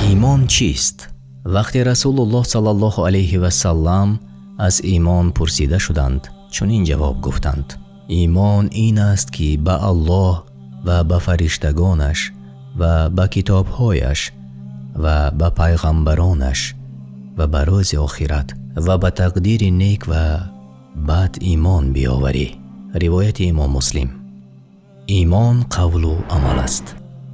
Имон чист? Вақте Расулуллоҳ саллаллоҳу алайҳи васаллам аз имон пурсида шуданд, чунин ҷавоб гуфтанд: имон ин аст, ки ба Аллоҳ ва ба фариштагонаш ва ба китобҳояш ва ба паёмбаронаш ва ба рӯзи охират ва ба тақдири нек ва бад имон биёварӣ. Ривояти Имом Муслим. Имон қавлу амал аст.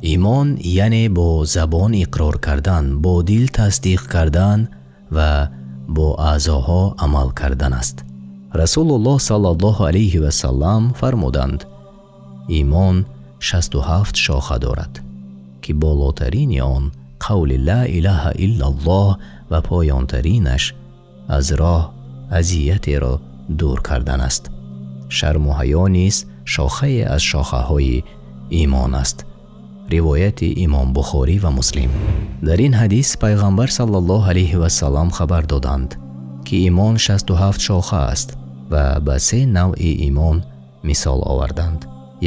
Имон яъне бо забон иқрор кардан, бо дил тасдиқ кардан ва бо аъзоҳо амал кардан аст. Расулуллоҳ саллаллоҳу алайҳи васаллам фармуданд: имон 67 шоха дорад, ки болотарини он қавли ла илаҳа иллаллоҳ ва поёнтаринаш аз роҳ азиятеро дур кардан аст. Шарму ҳаё низ шохае аз шохаҳои имон аст. Ривояти Имом Бухорӣ ва Муслим. Дар ин ҳадис Пайғамбар саллаллоҳу алайҳи васаллам хабар доданд, ки имон 67 шоха аст ва ба се навъи имон мисол оварданд.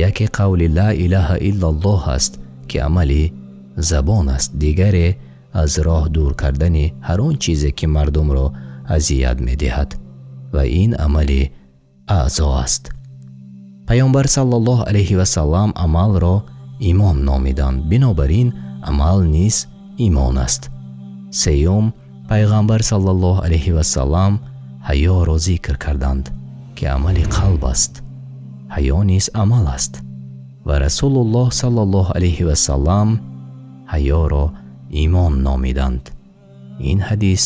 Яке қавли ла илаҳа иллаллоҳ аст, ки амали забон аст, дигаре аз роҳ дур кардани ҳар он чизе, ки мардумро азият медиҳад, ва ин амали аъзо аст. Пайғамбар саллаллоҳу алайҳи васаллам амалро имон номиданд, бинобар ин амал низ имон аст. Сеюм, Пайғамбар саллаллоҳу алайҳи васаллам ҳаёро зикр карданд, ки амали қалб аст. Ҳаё низ амал аст ва Расулуллоҳ саллаллоҳу алайҳи васаллам ҳаёро имон номиданд. Ин ҳадис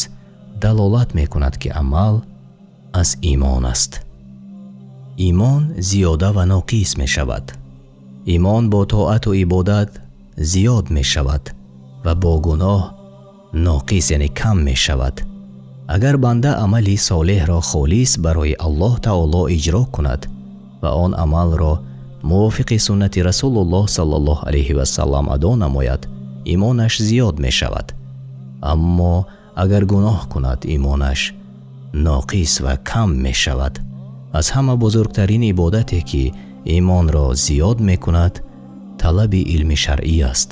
далолат мекунад, ки амал аз имон аст. Имон зиёда ва ноқис мешавад. Имон бо тоату ибодат зиёд мешавад ва бо гуноҳ ноқис, яъне кам мешавад. Агар банда амали солеҳро холис барои Аллоҳ таоло иҷро кунад ва он амалро мувофиқи суннати Расулуллоҳ саллаллоҳу алайҳи васаллам адо намояд, имонаш зиёд мешавад. Аммо агар гуноҳ кунад, имонаш ноқис ва кам мешавад. Аз ҳама бузургтарин ибодате, ки имонро зиёд мекунад, талаби илми шаръӣ аст.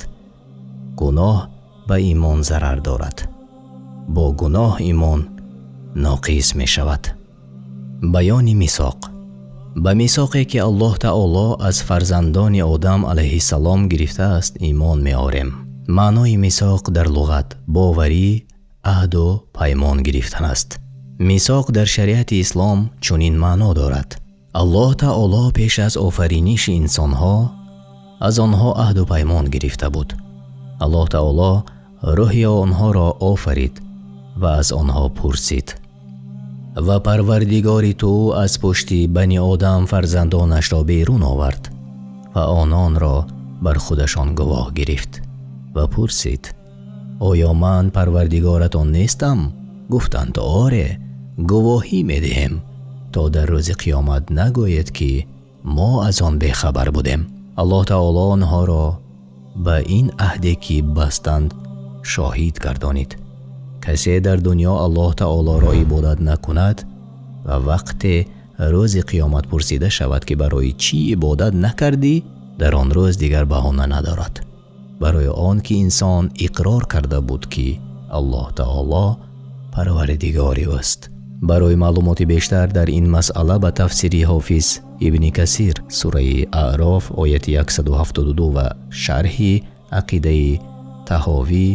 Гуноҳ ба имон зарар дорад. Бо гуноҳ имон ноқис мешавад. Баёни мисоқ. Ба мисоқе, ки Аллоҳ таоло аз фарзандони Одам алайҳиссалом гирифтааст, имон меорем. Маънои мисоқ дар луғат боварӣ, аҳду паймон гирифтан аст. Мисоқ дар шариати ислом чунин маъно дорад: Аллоҳ таоло пеш аз офариниши инсонҳо аз онҳо аҳду паймон гирифта буд. Аллоҳ таоло рӯҳи онҳоро офарид ва аз онҳо пурсид: ва парвардигори ту аз пушти бани Одам фарзандонашро берун овард ва ононро бар худашон гувоҳ гирифт ва пурсид: оё ман парвардигоратон нестам? Гуфтанд: оре, гувоҳӣ медиҳем, то дар рӯзи қиёмат нагӯед, ки мо аз он бехабар будем. Аллоҳ таоло онҳоро ба ин аҳде, ки бастанд, шоҳид гардонид. Касе дар дунё Аллоҳ таолоро ибодат накунад ва вақте рӯзи қиёмат пурсида шавад, ки барои чӣ ибодат накардӣ, дар он рӯз дигар баҳона надорад, барои он ки инсон иқрор карда буд, ки Аллоҳ таоло парвардигори ӯст. Барои маълумоти бештар дар ин масъала ба тафсири Ҳофиз Ибни Касир, сураи Аъроф, ояти 172 ва шарҳи ақидаи Таҳовӣ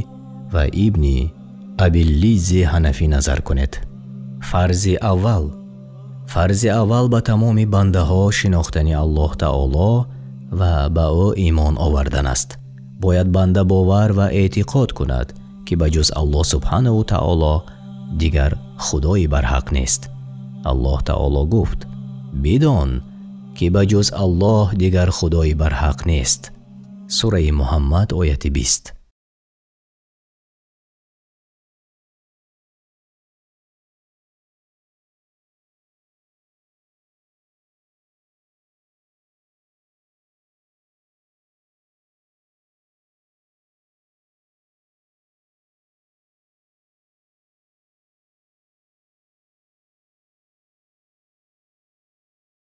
ва Ибни Абиллизи Ҳанафӣ назар кунед. Фарзи аввал. Фарзи аввал ба тамоми бандаҳо шинохтани Аллоҳ таоло ва ба ӯ имон овардан аст. Бояд банда бовар ва эътиқод кунад, ки ба ҷуз Аллоҳ субҳанаҳу таоло дигар худои барҳақ нест. Аллоҳ таоло гуфт: бидон, ки ба ҷуз Аллоҳ дигар худои барҳақ нест. Сураи Муҳаммад, ояти 20.